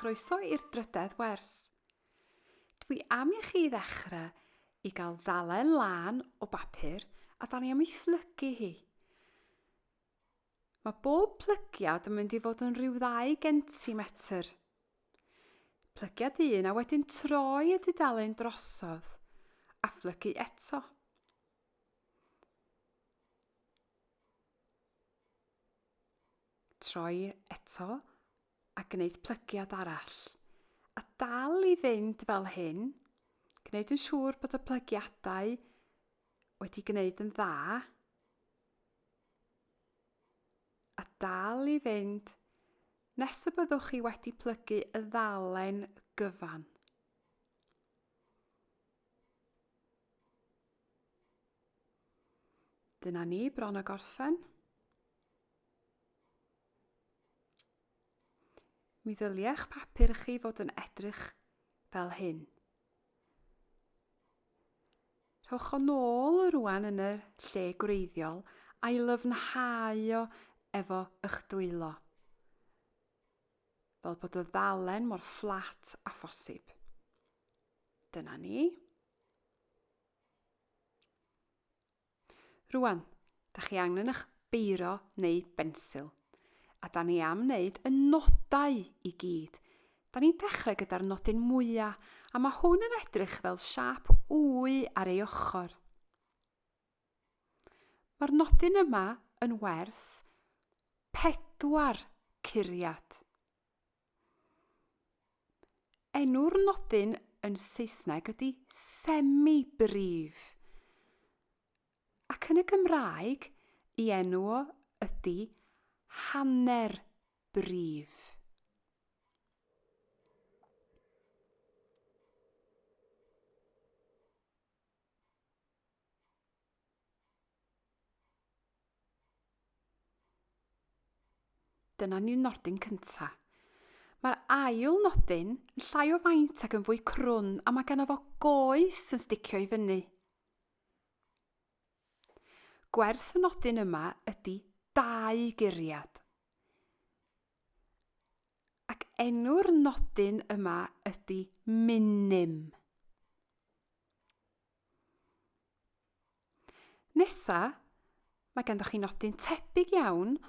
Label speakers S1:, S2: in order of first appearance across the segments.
S1: croeso i'r drydedd wers. Dwi am i chi ddechrau i gael ddalen lân o bapur a da ni am ei phlygu hi. Mae bob plygiad yn mynd i fod yn rhyw ddau gentimetr. Plygiad un a wedyn troi y dudalen drosodd a phlygu eto. Troi eto a gwneud plygiad arall. A dal i fynd fel hyn, gwneud yn siŵr bod y plygiadau wedi gwneud yn dda. A dal i fynd nes y byddwch chi wedi plygu y ddalen gyfan. Dyna ni, bron a gorffen. Mi ddylia'ch papur chi fod yn edrych fel hyn. Rhowch o nôl rwan yn y lle gwreiddiol a'i lyfnhau o efo eich dwylo. Fel bod y ddalen mor fflat a phosib. Dyna ni. Rwan, da chi angen eich beiro neu bensil. A da ni am wneud y nodau i gyd. Da ni'n dechrau gyda'r nodyn mwya, a mae hwn yn edrych fel siâp wy ar ei ochr. Mae'r nodyn yma yn werth 4 curiad. Enw'r nodyn yn Saesneg ydy semi-brif. Ac yn y Gymraeg, ei enw o ydy hanner brif. Dyna ni'n nodyn cynta. Mae'r ail nodyn yn llai o faint ac yn fwy crwn a mae ganddo fo goes yn sticio i fyny. Gwerth y nodyn yma ydy dau guriad. Ac enw'r nodyn yma ydy minim. Nesa, mae ganddoch chi nodyn tebyg iawn,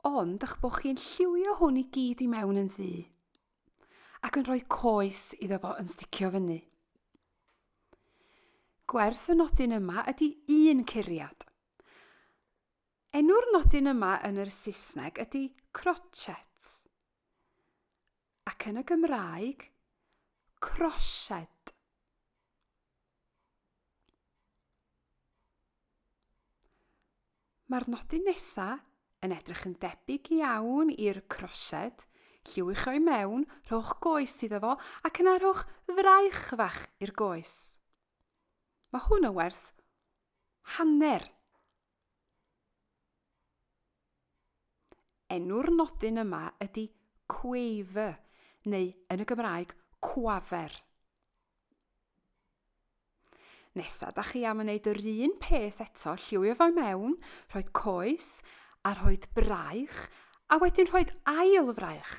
S1: ond eich bod chi'n lliwio hwn i gyd i mewn yn ddu ac yn rhoi coes iddo fo yn sticio fyny. Gwerth y nodyn yma ydy un curiad. Enw'r nodyn yma yn yr Saesneg ydy crochet. Ac yn y Gymraeg, crosied. Mae'r nodyn nesa yn edrych yn debyg iawn i'r crosied. Lliwiwch o'i mewn, rhowch goes iddo fo, ac yna rhowch fraich fach i'r goes. Mae hwn yn werth hanner. Enw'r nodyn yma ydy quaver, neu yn y Gymraeg, cwafer. Nesa, da chi am wneud yr un peth eto, lliwio fo mewn, rhoi coes a rhoi braich, a wedyn rhoi ail fraich.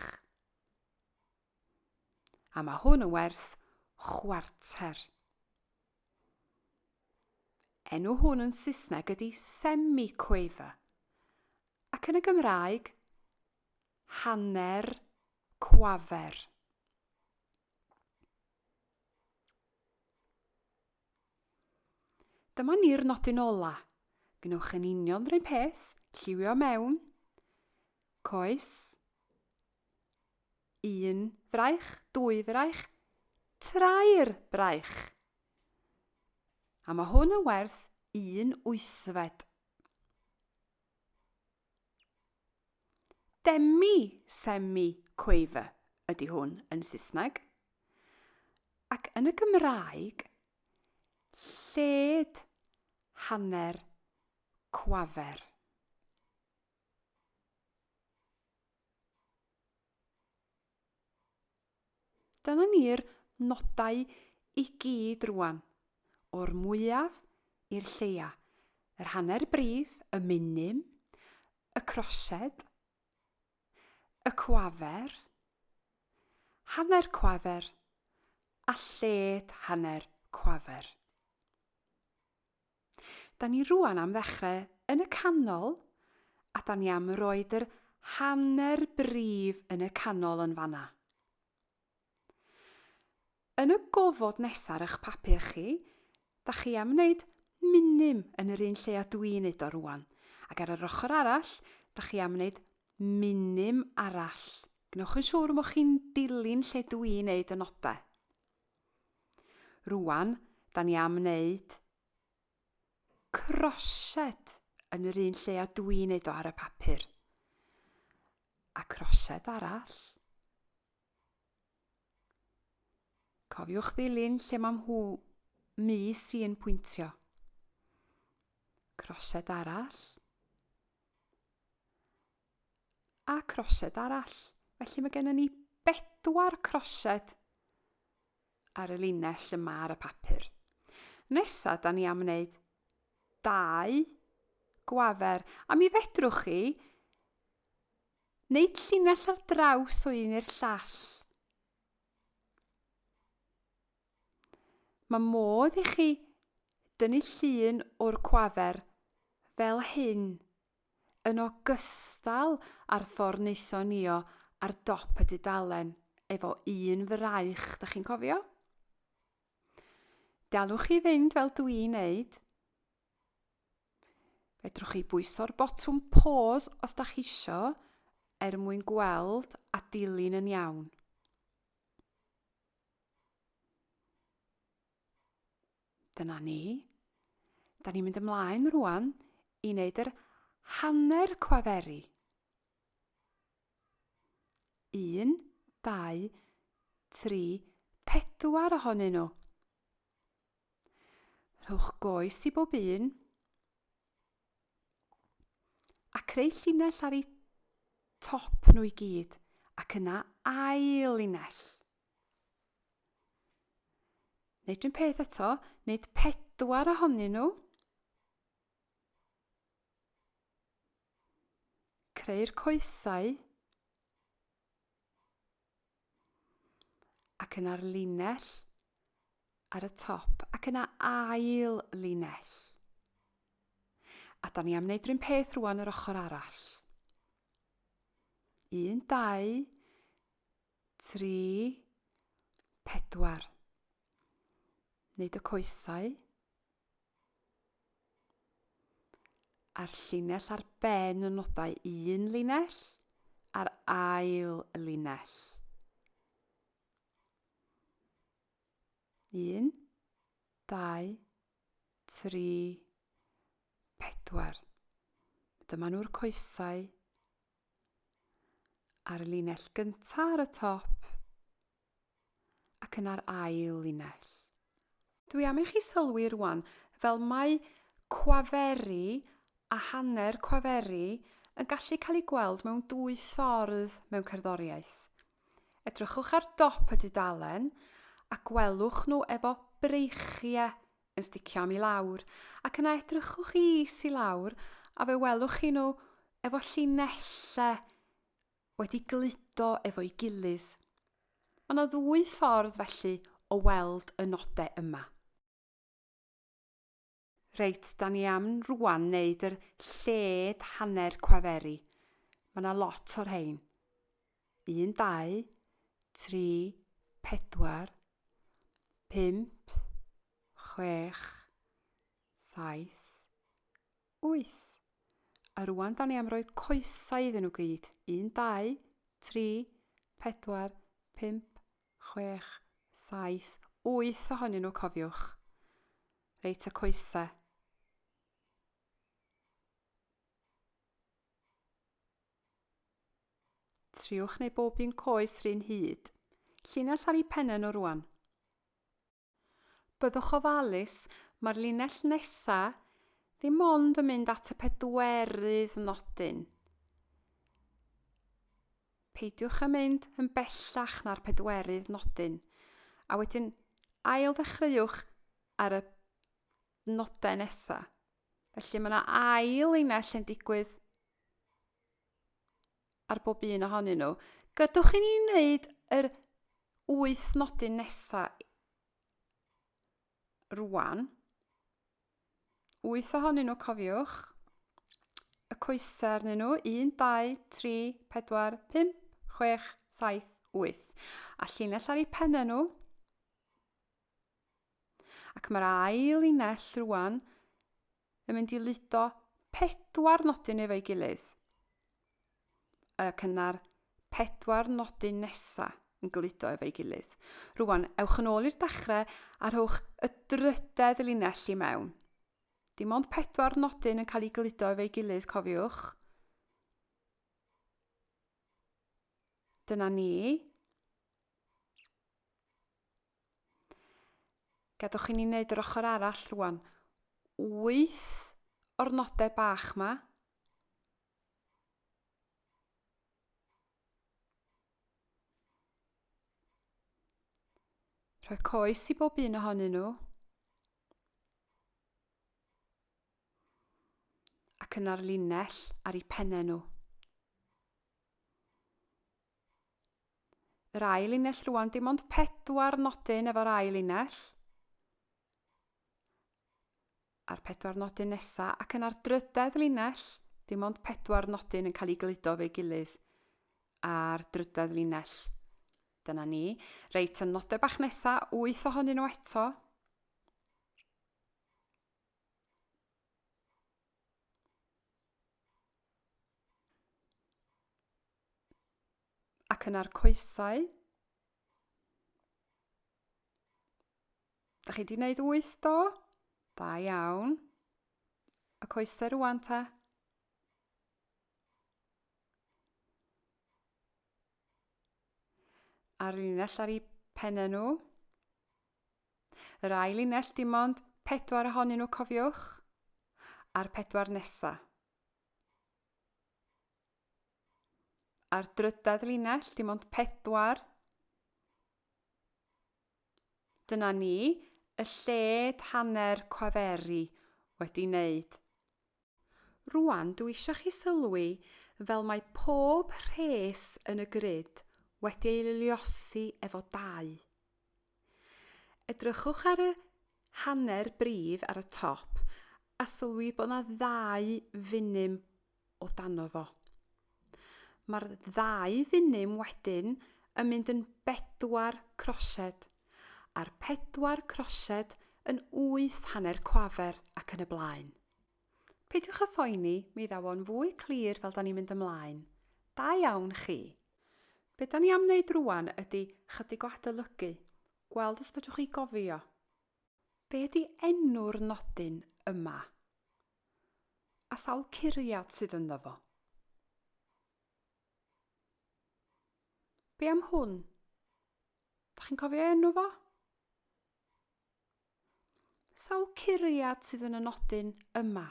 S1: A mae hwn yn werth chwarter. Enw hwn yn Saesneg ydy semi-quaver, ac yn y Gymraeg, hanner cwafer. Dyma ni'r nodyn ola. Gwnewch yn union yr un peth, lliwio mewn, coes, un fraich, dwy fraich, trair braich. A mae hwn yn werth un wythfed. Demi semi quaver ydy hwn yn Saesneg. Ac yn y Gymraeg, lled hanner cwafer. Dyna ni'r nodau i gyd rwan, o'r mwyaf i'r lleia. Yr hanner brif, y minim, y crosed, y cwafer, Hanner cwafer a lled hanner cwafer. Da ni rwan am ddechrau yn y canol a da ni am roed yr hanner brif yn y canol yn fanna. Yn y gofod nesaf ar eich papur chi, da chi am wneud minim yn yr un lle a dwi'n neud o rwan. Ac ar yr ochr arall, da chi am wneud minim arall. Gwnewch yn siŵr mod chi'n dilyn lle dwi'n neud y nodau. Rwan, da ni am wneud crosied yn yr un lle a dwi'n neud o ar y papur. A crosied arall. Cofiwch ddilyn lle mae mhw mys i yn pwyntio. Crosied arall. A crosied arall. Felly mae gennym ni bedwar crosied ar y linell yma ar y papur. Nesa, da ni am wneud dau gwafer. A mi fedrwch chi wneud llinell ar draws o un i'r llall. Mae modd i chi dynnu llun o'r cwafer fel hyn, yn ogystal â'r ffordd wnaethon ni o ar dop y dudalen efo un fraich, da chi'n cofio? Dalwch chi fynd fel dwi'n neud. Fedrwch chi bwyso'r botwm pause os da chi isio er mwyn gweld a dilyn yn iawn. Dyna ni. Da ni'n mynd ymlaen rwan i wneud yr hanner cwaferi. 1, 2, 3, 4 ohonyn nhw. Rhowch goes i bob un a creu llinell ar eu top nhw i gyd ac yna ail linell. Wneud un peth eto, wneud pedwar ohonyn nhw. Creu'r coesau. Ac yna'r linell ar y top ac yna ail linell. A da ni am wneud rhywun peth rwan yr ochr arall. 1, 2, 3, 4. Wneud y coesau. A'r llinell ar ben y nodau un linell a'r ail linell. 1, 2, 3, 4. Dyma nhw'r coesau a'r linell gyntaf ar y top ac yna'r ail linell. Dwi am i chi sylwi rwan fel mae cwaferi a hanner cwaferi yn gallu cael eu gweld mewn dwy ffordd mewn cerddoriaeth. Edrychwch ar dop y dudalen a gwelwch nhw efo breichiau yn sticio am i lawr, ac yna edrychwch is i lawr a fe welwch chi nhw efo llinellau wedi gludo efo'i gilydd. Mae yna ddwy ffordd felly o weld y nodau yma. Reit, da ni am rwan wneud yr lled hanner cwaferi. Mae yna lot o'r rhain. 1, 2, 3, 4, 5, 6, 7, 8. A rwan da ni am roi coesau iddyn nhw gyd. 1, 2, 3, 4, 5, 6, 7, 8 ohonyn nhw cofiwch. Reit, y coesau. Triwch neu bob un coes rhyn hyd. Llinell ar eu pennau nhw rwan. Byddwch ofalus, mae'r linell nesa ddim ond yn mynd at y pedwerydd nodyn. Peidiwch â mynd yn bellach na'r pedwerydd nodyn. A wedyn ail ddechreuwch ar y nodau nesa. Felly mae yna ail linell yn digwydd ar bob un ohonyn nhw. Gadwch i ni wneud yr wyth nodyn nesa rwan. Wyth ohonyn nhw, cofiwch. Y coesau arnyn nhw, 1, 2, 3, 4, 5, 6, 7, 8. A llinell ar eu pennau nhw. Ac mae'r ail linell rwan yn mynd i ludo pedwar nodyn efo'i gilydd. Ac yna'r pedwar nodyn nesa yn gludo efo'i gilydd. Rwan, ewch yn ôl i'r dechrau a rhowch y drydedd linell i mewn. Dim ond pedwar nodyn yn cael ei gludo efo'i gilydd, cofiwch. Dyna ni. Gadwch i ni wneud yr ochr arall rwan. Wyth o'r nodau bach ma. Rhoi coes i bob un ohonyn nhw. Ac yna'r linell ar eu pennau nhw. Yr ail linell rwan, dim ond pedwar nodyn efo'r ail linell. A'r pedwar nodyn nesa, ac yna'r drydedd linell, dim ond pedwar nodyn yn cael ei gludo fe'i gilydd a'r drydedd linell. Dyna ni. Reit, y nodau bach nesa, wyth ohonyn nhw eto. Ac yna'r coesau. Da chi wedi gwneud wyth do? Da iawn. Y coesau rwan ta. A'r linell ar eu pennau nhw. Yr ail linell dim ond pedwar ohonyn nhw cofiwch. A'r pedwar nesa. A'r drydedd linell, dim ond pedwar. Dyna ni, y lled hanner cwaferi wedi wneud. Rwan, dw eisiau chi sylwi fel mae pob rhes yn y grid wedi ei luosi efo dau. Edrychwch ar y hanner brif ar y top a sylwi bod 'na ddau funym o dano fo. Mae'r ddau funym wedyn yn mynd yn bedwar crosied, a'r pedwar crosied yn wyth hanner cwafer ac yn y blaen. Peidiwch â phoeni, mi ddaw o'n fwy clir fel da ni'n mynd ymlaen. Da iawn chi! Be da ni am wneud rwan ydy chydig o adolygu, gweld os fedrwch chi gofio. Be ydy enw'r nodyn yma? A sawl curiad sydd ynddo fo? Be am hwn? Da chi'n cofio enw fo? Sawl curiad sydd yn y nodyn yma?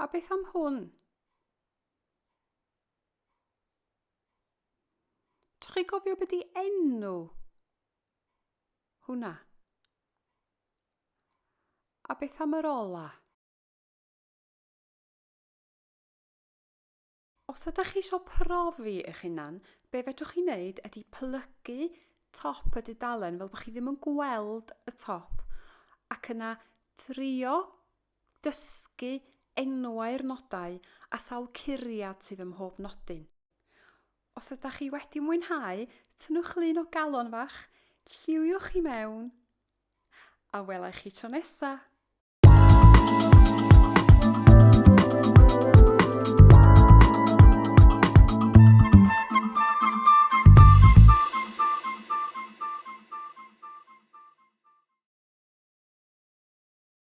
S1: A beth am hwn? Dych chi gofio beth di enw hwnna? A beth am yr ola? Os ydych chi eisiau profi eich hunan, be fedrwch chi wneud ydy plygu top y dudalen fel bod chi ddim yn gweld y top ac yna trio dysgu enwau'r nodau a sawl curiad sydd ym mhob nodyn. Os ydych chi wedi mwynhau, tynnwch lun o galon fach, lliwiwch i mewn, a wela i chi tro nesa!